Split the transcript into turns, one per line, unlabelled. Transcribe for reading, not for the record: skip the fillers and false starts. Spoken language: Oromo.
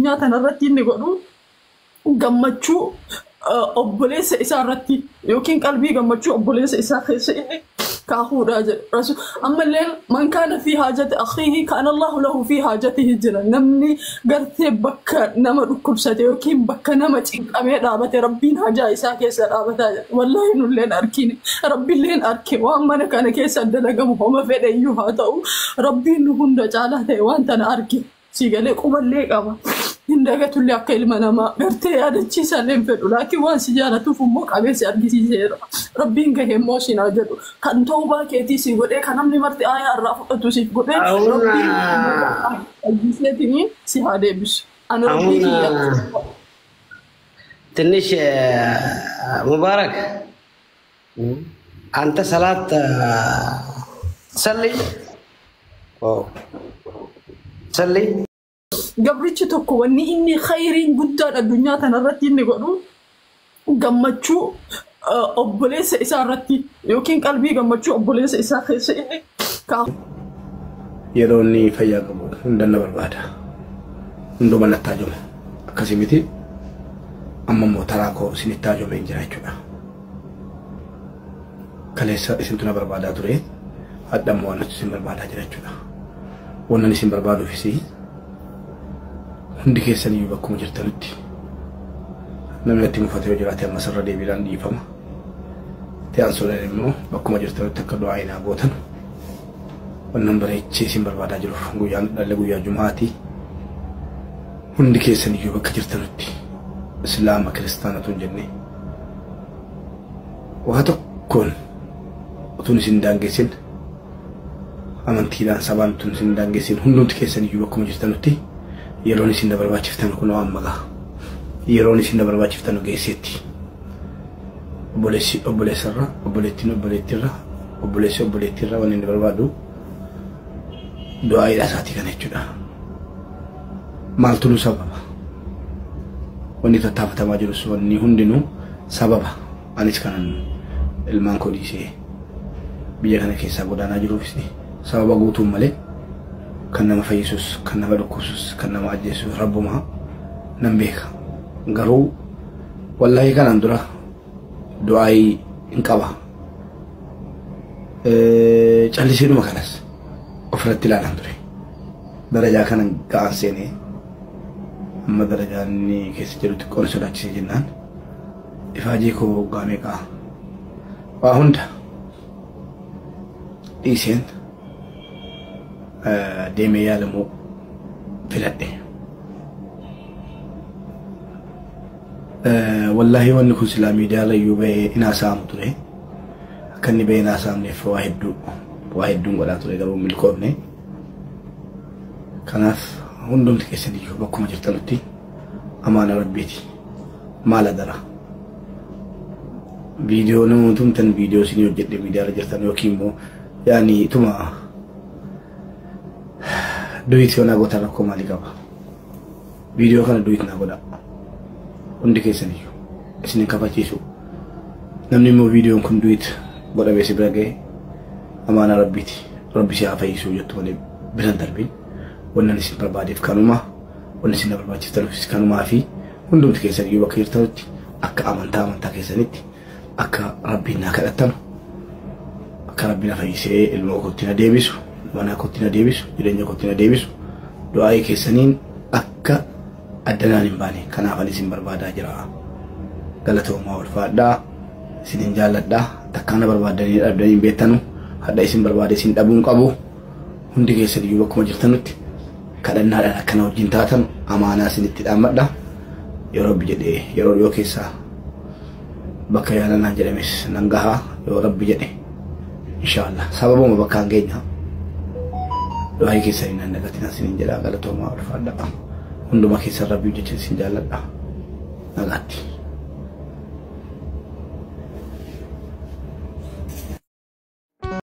Addunyaa tanarratti inni godhu gammachuu obboleessa isaa irratti yookiin qalbii gammachuu obboleessa isaa keessa inni kaahuudha jedhe. Rasul ammallee man kaana fi haajati akhiihi kaana Allahu lahu fi haajatihi jira. Namni gartee bakka nama dhukkubsate yookiin bakka nama cinqamee dhaabate Rabbiin hajaa isaa keessa dhaabataa jira. Wallaahi nulleen argine, Rabbiilleen arge. Waan mana kana keessa dalagamu homa fedhe iyyuu haa ta'u, Rabbiin nu hunda caalaa ta'e waan tana arge. Si galee quballee qaba. Hin dagatullee akka ilma namaa gartee yaadachiisallee hin fedhu. Laakiin waan si jaalatuuf immoo qabee si argisiiseera. Rabbiin gahee immoo siin haa jedhu. Kan tawbaa keetii si godhee, kan namni marti aayaa irraa fudhatu siif godhee, Rabbiin argisiiseetiin si haa deebisu. Ani Rabbii kiyya.
ትንሽ ሙባረክ አንተ ሰላት ሰልይ ሰልይ።
Gabrichi tokko wanni inni khayriin guddaan addunyaa tanarratti inni godhu gammachuu obboleessa isaa irratti yookiin qalbii gammachuu obboleessa isaa keessa inni kaahu.
Yeroo inni fayyaa qabu hunda na barbaada. Hunduma natti haajoma. Akkasii miti, amma immoo taraa koo isinitti haajomee hin jira jechuudha. Kaleessa isintu na barbaadaa ture. Hadha immoo anatu isin barbaadaa jira jechuudha. Wannan isin barbaaduufis hundi keessan iyyuu bakkuma jirtanitti namni natti mufate yoo jiraate amma sirra deebiidhaan dhiifama. Itti aansuudhaan immoo bakkuma jirtanitti akka du'aa hinaa gootan wannan bareechee isin barbaadaa jiruuf guyyaan dhalle guyyaa Jumaati. Hundi keessan iyyuu bakka jirtanitti Islaama Kiristaanatu hin jenne waa tokkoon utuun isin daangessin, amantiidhaan sabaan utuun isin daangessin, hundumti keessan iyyuu bakkuma jirtanitti yeroon isin na barbaachiftan kunoo amma gaha. Yeroon isin na barbaachiftan geesseetti. Obboleessi obboleessarra, obboleettiin obboleettiirra, obboleessi obboleettiirra wanni inni barbaadu du'aa hidhaa isaatii kana jechuudha. Maaltu nu sababa? Wanni tattaafatamaa jirus wanni hundinuu sababa. Anis kanan ilmaan koo dhiisee biyya kana keessaa godaanaa jiruufis sababa guutuun malee kan nama fayyisus, kan nama dhukkubsus, kan nama ajjeesus Rabbumaa nan beeka. Garuu wallaahi kanaan dura du'aayii hin qaba. Callisiidhuma kanas ofirratti ilaalan ture. Darajaa kanan ga'an seenee amma darajaa inni keessa jiru xiqqoon sodaachisee jennaan ifaajii koo waggaa meeqaa waa hunda dhiiseen deemee yaalamuu filadhe. Wallaahi wanni kun silaa miidiyaa iyyuu bahee hin haasa'amu ture. Akka inni bahee hin haasa'amneef waa hedduu waa hedduun godhaa ture, garuu milkoofne. Kanaaf hundumti keessan iyyuu bakkuma jirtanutti amaana Rabbiiti. Maal adara? Viidiyoo namootumtan viidiyoo isinii hojjedhe miidiyaa irra jirtan yookiin immoo yaani ituma duet yoo naa gootan rakkoo maalii qaba? Viidiyoo kana duet naa godhaa. Hundi keessan iyyuu isin hin kafachiisu. Namni immoo viidiyoon kun duet godhamee si bira ga'e amaana Rabbiiti. Rabbi si haa fayyisuu jettu malee biran darbiin. Wannan isin barbaadeef kanuma, wanni isin na barbaachiftanuufis kanumaa fi hundumti keessan iyyuu bakka jirtanutti akka amantaa amantaa keessanitti akka Rabbiin naa kadhattanu, akka Rabbi na fayyisee ilmoo kootti na deebisu, mana kootti na deebisu, jireenya kootti na deebisu, du'aa'ii keessaniin akka addanaan hin baane kanaaf ani isin barbaadaa jira. Galatoomaa, ulfaadhaa, isinin jaalladhaa. Takkaa na barbaadanii dhabdanii hin beektanu, hadha isin barbaade isin dhabuu hin qabu. Hundi keessan iyyuu bakkuma jirtanutti kadhannaadhaan akkana wajjin taatan amaanaa isinitti dhaammadha. Yoo Rabbi jedhee yeroo dhiyoo keessaa bakka yaalanaan jedhames nan gahaa yoo Rabbi jedhe, inshaallah sababuma bakka hin geenya. Du'aa'ii keessanii nan dagatina isinin jedha. Galatoomaa, ulfaadhaa. Hunduma keessan Rabbii jecha isin jaalladha. Nagaatti.